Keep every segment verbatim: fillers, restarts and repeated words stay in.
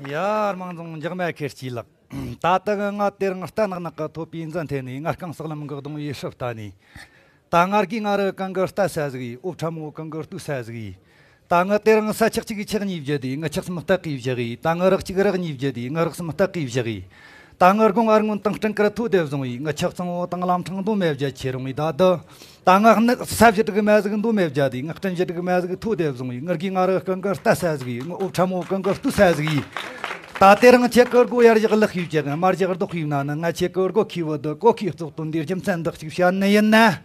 ཡ། དམངས་རྫོང་འཇག་མ་ཁེར་སྐྱིད་ལགས། ད་ལྟ་གི་ང་དེ་རིང་རྟ་ནག་ནག་གི་ཐོད་པའི་མཛུབ་མཐིལ་ནས། ང་རྐང་ཟག་ལམ་གི་གདུང་བའི་སྲིབ་ལྟ་ནས། ད་ང་རྒས་ང་རུ་གང་གི་རྟ་ཟ་ཟིག་ཡིན། འོབས་ཁྲ་མོ་གང་གི་སྟོད་ཟ་ཟིག་ཡིན། ད་ང་དེ་རིང་ས་ཆག་གཅིག་གིས་ཆག་གཉིས་བརྒྱུད་དེ། ང་ཆག་གསུམ་སྟག་གིས་བཞག་ཡིན། ད་ང་རག་གཅིག་རག་གཉིས་བརྒྱུད་དེ། ང་རག་གསུམ་སྟག་གིས་བཞག་ཡིན། ད་ང་དགུང་ཨ་སྔོན་དང་སྤྲིན་དཀར་ཐོ་དེ་བཟུང་ཡིན། ང་ཆག་གཙང་བོ་དང་ལམ་འཕྲང་མདོ་མེད་བརྒྱ་ཆེ་རུང་ཡིན། ད་དུ། ད་ང་ས་བཞི་དྲུག་མ་ཟིག་མདོ་མེད་བརྒྱ་དེ། ང་སྤྲིན་བཞི་དྲུག་མ་ཟིག་ཐོ་དེ་བཟུང་ཡིན། ང་རྒས་ང་རུ་གང་གི་རྟ་ཟ་ཟིག་ཡིན། ང་འོབས་ཁྲ་མོ་གང་གི་སྟོད་ཟ་ཟིག་ཡིན། ད་དེ་རིང་ཁྱེད་ཀྱི་སྒོ་ཡར་བཞག་ལག་ཤེས་བྱེད། དམར་བཞག་རྡོག་ཤེས་ན་ནི། ང་ཁྱེད་ཀྱི་སྒོ་ཁྱེར་བུད་དུ། གོ་ཁྱེར་བཙོག་དོན་འདིའི་རྒྱུ་མཚན་འདི་གཅིག་བཤད་ནི་ཡིན་ན།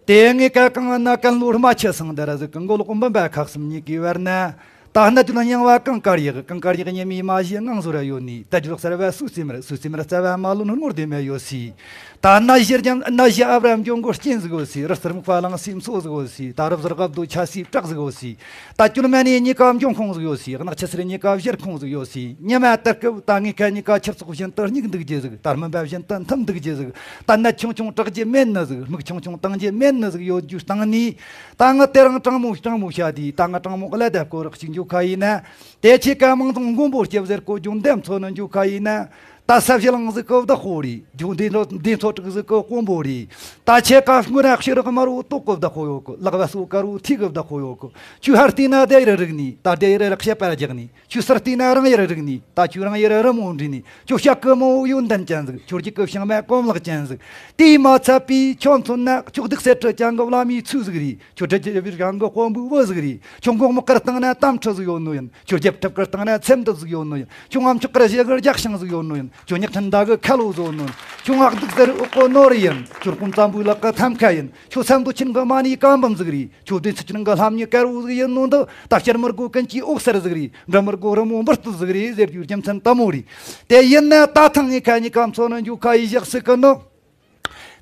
དེ་ངས་གལ་གང་ན་ཀན་ལྷོ་རྨ་ཆུ་སེང་འདི་ར་ཟིག་གི་མགོ་ལོག་འབུམ་པ་ཁག་གསུམ་གཉིས་ཀའི་བར་ན། ད་སྣ་དུད་རྙིང་བ་གངས་དཀར་ཡག། གངས་དཀར་ཡག་ཉི་མའི་མ་བཞི་ངང་ཟོར་ཡོད་ནི། ད་རྒྱུ་གསར་བ་སུ་རྩེ་མར། སུ་རྩེ་མར་རྩ་བ་མ་ལོན་སྔོ་ལྡེ་མ་ཡོད་སི། ད་སྣ་བཞི་རྒྱམ་སྣ་བཞི་ཨབ་ར་འཇོང་གོ་རྐྱེན་ཟིག་ཡོད་སི། རི་རྩེར་སྨུག་པ་ལང་སི་མཚོ་ཟིག་ཡོད་སི། ད་རབ་ཟུར་གབ་རྡོ་ཆ་སི་བྲག་ཟིག་ཡོད་སི། ད་སྐྱོན་མ་ནི་གཉིས་ཀ་འབྱུང་ཁུངས་ཟིག་ཡོད་སི། གནག་ཆུ་སེར་གཉིས་ཀ་བཞུར་ཁུངས་ཟིག་ཡོད་སི། ཉི་མ་དར་སྐབས་ད་ངས་ཁ་གཉིས་ཀ་ཆུ་བཙོག་བཞིན་དུ་སྙིགས་འདུག་རྒྱུ་ཟིག། ད་སྨིན་པ་བཞིན་དུ་འཐིམ་འདུག་རྒྱུ་ཟིག། ད་ནད་ཆུང་ཆུང་དྲག་རྒྱུ་མེད་ནི་ཟིག། སྨུག་ཆུང་ཆུང་བཏང་རྒྱུ་མེད་ནི་ཟིག་ཡོད་རྒྱུ་སྟེང་ནས། ད་ང་དེ་རིང་དྲང་མོ་དྲང་མོ་བཤད་དེ། ད་ང་དྲང་མོ་ཀླད་ད་སྐོར་རག་ཅིག་འཇོག་ཁ་ཡིན་ན། དེ་ཆེ་ཀ་མང་ཚང་མགོན་པོ་སྐྱབས་ཟེར་གོ་རྒྱུ་འདེམ་ཚོ་ནི་འཇོག་ཁ་ཡིན་ན། ད་ས་བྱི་ལང་ཟིག་གི་བདག་པོ་རེད། རྒྱུ་འདི་ཚོ་འདི་ཚོ་དྲུག་ཟིག་གི་དཔོན་པོ་རེད། ད་ཆེ་ཀ་སྔོན་ར་ཤེས་རག་དམར་བོ་ཏོག་གི་བདག་པོ་ཡོད་གི། ལག་པ་སོ་དཀར་བོ་ཐིག་གི་བདག་པོ་ཡོད་གི། ཆུ་ཧར་བལྟས་ན་དེ་ཡི་རིག་ནི། ད་དེ་ཡི་རིག་བཤད་པ་རྒྱག་ནི། ཆུ་སར་བལྟས་ན་རང་ཡི་རིག་ནི། ད་ཆུ་རང་ཡི་རི་མོ་འདྲེས་ནི། ཁྱོད་ཤ་ཀི་མོ་ཡོན་ཏན་ཅན་ཟིག། ཁྱོད་རྒྱུད་ཀི་བྱང་མ་གོམ་ལག་ཅན་ཟིག། དེས་མ་ཚད་པའི་ཁྱོད་མཚོན་ན་ཁྱོད་སྡུག་སེ་ཁྲི་ཅན་གི་བླ་མའི་ཚུལ་ཟིག་རེད། ཁྱོད་དྲི་རྒྱ་བཞི་རྒྱང་གི་དཔོན་པོའི་བུ་ཟིག་རེད། ཁྱོད་མགོ་སྨུག་གི་སྟེང་ན་དམ་ཁྲི་ཟིག་ཡོད་ནོ་ཡིན། ཁྱོད་རྒྱབ་ཁྲབ་གི་སྟེང་ན་ཚེམ་དུབ་ཟིག་ཡོད་ནོ་ཡིན། ཁྱོད་ངམ་ཆོག་གི་རྗེ་གི་རྒྱག་ཤིང་ཟིག་ཡོད་ནོ་ཡིན། ཁྱོད་ཉག་ཕྲན་ཟླ་གི་ཁ་ལོ་ཟིག་ཡོད་ནོ་ཡིན། ཁྱོད་ངག་སྡུག་ཟེར་འུ་གོ་ནོར་ཡིན། ཁྱོད་རྐུན་ཙམ་པོའི་ལག་གི་ཐམ་ཁ་ཡིན། ཁྱོད་སེམས་དུ་ཆེན་གི་མ་ཎི་བཀའ་འབུམ་ཟིག་རེད། ཁྱོད་བདེན་ཚིག་ཅན་གི་ལྷམ་ཉི་དཀར་བོ་ཟིག་ཡིན་ནོ་འདི། ད་བསྐྱར་མི་དགོ་ཀུན་གྱི་འོད་གསལ་ཟིག་རེད། འདྲི་མི་དགོ་རི་མོ་འབུར་རྟོལ་ཟིག་རེད་ཟེར་རྒྱུའི་རྒྱུ་མཚན་དེ་མོ་རེད། དེ་ཡིན་ན་ད་ཐེངས་ངས་ཁ་གཉིས་ཀ་མཚོན་ནི་འཇོག་ཁ་ཡི་བཞག་སྲིད་གི་ནི།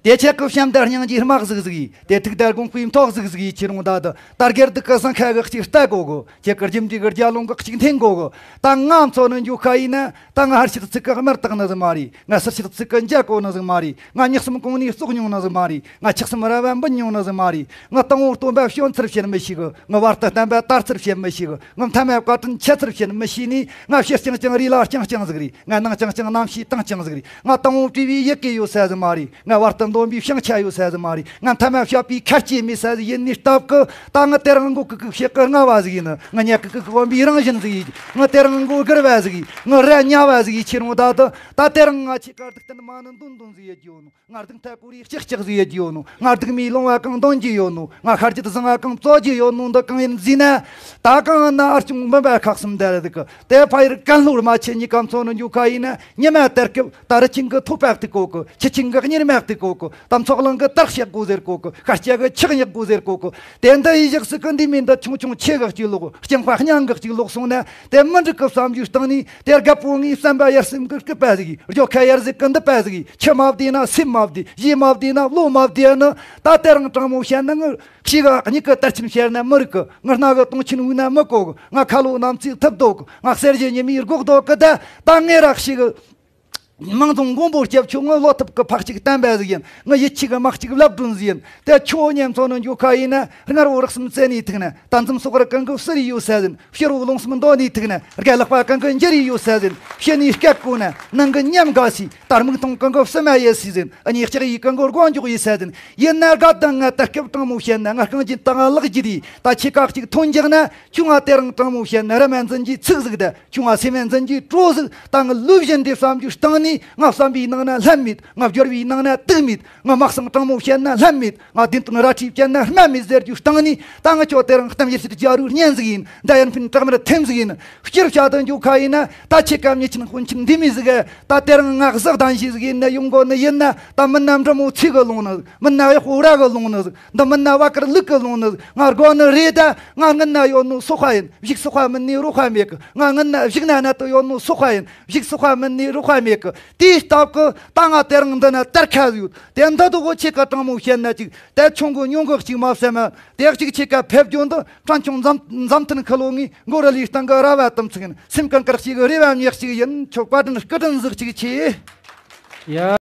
དེ་ཆེ་གི་བྱམས་དང་སྙིང་རྗེའི་དམག་ཟིག་ཟིག་ཡིས། དེ་ཐུགས་དང་དགོངས་པའི་མཐོ་ཟིག་ཟིག་ཡིས། ཁྱེད་རང་ད་དུ་ད་སྒེར་སྡུག་གི་ཟང་ཁ་གི་གཅིག་ལྟ་གོ་གོ། ཁྱེད་ཀྱི་རྒྱུ་འབྲས་གི་རྒྱ་ལུང་གི་གཅིག་འཐེན་གོ་གོ། ད་ང་མཚོན་ནི་འཇོག་ཁ་ཡིན་ན། ད་ང་ཧར་ཆེད་ཚིག་གི་དམར་བཏགས་ནི་ཟིག་མ་རེད། ང་ཟུར་ཆེད་ཚིག་གི་འཇའ་གོ་ནི་ཟིག་མ་རེད། ང་མྱི་གསུམ་གོང་ནས་བཙོག་མྱོང་ནི་ཟིག་མ་རེད། ང་ཆགས་གསུམ་ར་བ་འབུད་མྱོང་ནི་ཟིག་མ་རེད། ང་དང་པོ་སྟོན་པ་བྱོན་ཚུལ་བཤད་མི་ཤེས་གི། ང་བར་དུ་བསྟན་པ་དར་ཚུལ་བཤད་མི་ཤེས་གི། ང་མཐའ་མ་བཀའ་དྲིན་ཆེ་ཚུལ་བཤད་མི་ཤེས་ནི། ང་ཕྱི་རྐྱང་རྐྱང་རི་ལ་རྐྱང་རྐྱང་ཟིག་རེད། ང་ནང་རྐྱང་རྐྱང་གནམ་གཤིས་དྭངས་རྐྱང་ཟིག་རེད། ང་དང་པོ་བྲིས་པའི་ཡི་གེ་ཡོད་ས་ཟིག་མ་རེད། ང་བར་དུ་འདོན་པའི་བྱང་ཆ་ཡོད་ས་ཟིག་མ་རེད། ང་མཐའ་མ་བཤད་པའི་ཁ་ལྕེ་མེད་ས་ཟིག་ཡིན་ནི་སྟབས་གི། ད་ང་དེ་རིང་མགོ་ཀུག་ཀུག་བྱེད་གི་རྔ་བ་ཟིག་ཡིན་ནི། ང་ཉལ་ཀུག་ཀུག་གོམ་པའི་རང་བཞིན་ཟིག་ཡིན། ང་དེ་རིང་མགོ་སྒུར་བ་ཟིག་ཡིན། ང་རྭ་ཉལ་བ་ཟིག་ཡིན། ཁྱེད་རང་ད་དུ་ད་དེ་རིང་ང་ཆེ་ཀ་སྡུག་བསྟན་མ་ནི་འདོན་འདོན་ཟིག་ཡེད་རྒྱུ་ཡོད་ནོ། ང་སྡུག་མཐའ་བསྐོར་རེ་ལྕག་ལྕག་ཟིག་ཡེད་རྒྱུ་ཡོད་ནོ། ང་སྡུག་མིའི་ལོང་བ་གང་འདོན་རྒྱུ་ཡོད་ནོ། ང་ཤར་རྒྱུ་དུ་བཟང་བ་གང་རྩོད་རྒྱུ་ཡོད་ནོ། འདི་གང་ཡིན་ཟེར་ན། ད་གང་ན་ཨར་ཆུང་འབུམ་པ་ཁག་གསུམ་དེ་རེད་གི། དེ་ཕ་ཡུལ་ཀན་ལྷོ་རྨ་ཆུ་གཉིས་ཀ་མཚོན་ནི་འཇུག་ཁ་ཡིན་ན། ཉི་མ་དར་སྐབས་ད་རི་ཆེན་གི་ཐོད་པ་གཏུག་གོ་གི། ཆུ་ཆེན་གི་གཉེར་མ་གཏུག་གོ་གི། ད་མཚོ་གླང་གི་དར་ཤག་དགོས་ཟེར་གོ་གི། ཤར་སྐྱ་གི་ཆག་ཉག་དགོས་ཟེར་གོ་གི། དེ་འདི་ཡི་བཞག་སྲིད་གི། འདི་མིན་འདི་ཆུང་ཆུང་ཆེ་གི་གཅིག་ལོག། རྐྱང་པ་སྙིང་གི་གཅིག་ལོག་སོང་ན། དེ་མི་འགྲིག་གི་བསམ་རྒྱུ་སྟེང་ནས། དེ་རྒད་པོ་ངའི་བསམ་པ་ཡར་སེམས་ཀྱི་སྐུད་པ་ཟིག་ཡིན། རྒྱོ་ཁ་ཡར་ཟིག་གི་འདི་པ་ཟིག་ཡིན། ཆུ་མ་བདེ་ན་སེམས་མ་བདེ། ཡིད་མ་བདེ་ན་བློ་མ་བདེ་ནི། ད་དེ་རིང་དྲང་མོ་བཤད་ན། ངི་ཤི་ག་གཉིད་ཀྱི་དར་ཆེན་བཤད་ན་མི་རིག་གི། ངི་སྣ་གི་དུང་ཆེན་བུད་ན་མི་གོ་གི། ང་ཁ་ལོ་ནམ་ཚིག་ཐུབ་དོ་གི། ང་གསེར་གྱི་ཉི་མའི་སྒོག་དོ་གི། ད་ད་ངས་ར་ཤི་གི། དམངས་རྫོང་མགོན་པོ་སྐྱབས། ཁྱོད་ངི་བློ་ཐུབ་ཀྱི་ཕག་གཅིག་བསྟན་པ་ཟིག་ཡིན། ངི་ཡིད་ཆེས་ཀྱི་དམག་གཅིག་བླ་སྒྲོན་ཟིག་ཡིན། དེ་ཁྱོད་ཉན་ཚོ་ནི་འཇུག་ཁ་ཡིན་ན། སྔར་བོ་རགས་སམ་རྩེ་ནས་ཐུག་ན། ད་འཛུམ་སོགས་ར་གང་གི་བསུ་རི་ཡོད་ས་ཟིན། ཕྱི་རུ་ལོངས་སམ་འདོ་ནས་ཐུག་ན། རྒན་ལག་པ་གང་གི་འགྱུར་རི་ཡོད་ས་ཟིན། ཕྱི་ནས་སྐད་གོ་ན། ནང་གི་ཉམས་དགའ་སི། ད་མིག་མཐོང་གང་གི་བསུ་མ་ཡེ་སི་ཟིན། ཨ་ནི་ལྕགས་ཡི་གང་གི་སྒོ་འཇོག་ཡེ་ས་ཟིན། ཡིན་ན་དགའ་དང་ང་ད་སྐབས་དྲང་མོ་བཤད་ན། ང་རྐང་རྗེན་དང་ང་ལག་རྗེས་དེ། ད་ཁྱེད་ཀ་གཅིག་ཐོན་འཇག་ན། ཁྱོད་ང་དེ་རིང་དྲང་མོ་བཤད་ན། ར་མ་འཛིན་གྱི་ཚིག་ཟིག་ད། ཁྱོད་ང་སེ་མ་འཛིན་གྱི་གྲོ་ཟིག། ད་ང་ལུས་བཞིན་དེ་བསམ་རྒྱུ་སྟེང་ནས། ང་བསམ་པའི་ནང་ན་ལྷམ་མེད། ང་སྦྱོར་བའི་ནང་ན་དུག་མེད། ང་མ་གསང་དྲང་མོ་བཤད་ན་ལྷམ་མེད། ང་བདེན་དོན་ར་ཁྲིད་བཤད་ན་སྨན་མེད་ཟེར་རྒྱུ་སྟེང་ནས། ད་ང་ཁྱོད་དེ་རིང་གཏམ་ཡེ་ཤེས་རྒྱ་རུ་སྙན་ཟིག་ཡིན། ད་ཡར་འཕེན་བྲག་དམར་ཐེམ་ཟིག་ཡིན། སྤྱིར་བཤད་དུ་འཇུག་ཁ་ཡིན་ན། ད་ཁྱེད་ཀ་མྱི་ཆེན་དཔོན་ཆེན་འདི་མི་ཟིག་ག། ད་དེ་རིང་ང་གཟི་གདན་ཞུ་ཟིག་ཡིན་ན་ཡོང་གོ་ནི་ཡིན་ན། ད་མིན་ན་འབྲི་མོ་ཚིག་གི་ལོང་ནི། མིན་ན་གཡོག་པོ་ར་གི་ལོང་ནི། འདི་མིན་ན་བ་ཀར་ལུག་གི་ལོང་ནི། ང་དགོ་ནི་རེད། ད་ང་སྔུན་ན་ཡོད་ནོ་སོ་ཁ་ཡིན། བཞུགས་སོ་ཁ་མིན་ནི་རོ་ཁ་མེད་གི། ང་སྔུན་ན་བཞུགས་ན་ན་དུ་ཡོད་ནོ་སོ་ཁ་ཡིན། བཞུགས་སོ་ཁ་མིན་ནི་རོ་ཁ་མེད་གི། དེའི་སྟབས་གི། ད་ང་དེ་རིང་འདི་ན་དར་ཁ་ཟིག་ཡོད། དེ་འདི་དུ་གོ་ཁྱེད་ཀ་དྲང་མོ་བཤད་ན་ཅིག། དེ་ཆུང་གི་ཉུང་གི་གཅིག་མ་བསམ་མ། དེ་གཅིག་ཁྱེད་ཀ་ཕེབས་རྒྱུ་འདི། ཕྲན་ཆུང་འཛམ་འཛམ་ཐང་ཁ་ལོ་ངའི་མགོ་ར་ལུས་སྟེང་གི་ར་བ་དམ་ཚིག་ཡིན། སེམས་གང་དཀར་གཅིག་རེ་བ་ཉག་གཅིག་ཡིན། ཁྱོད་བཀའ་དྲིན་སྐུ་དྲིན་ཟིག་གཅིག་ཆེ། ཡ།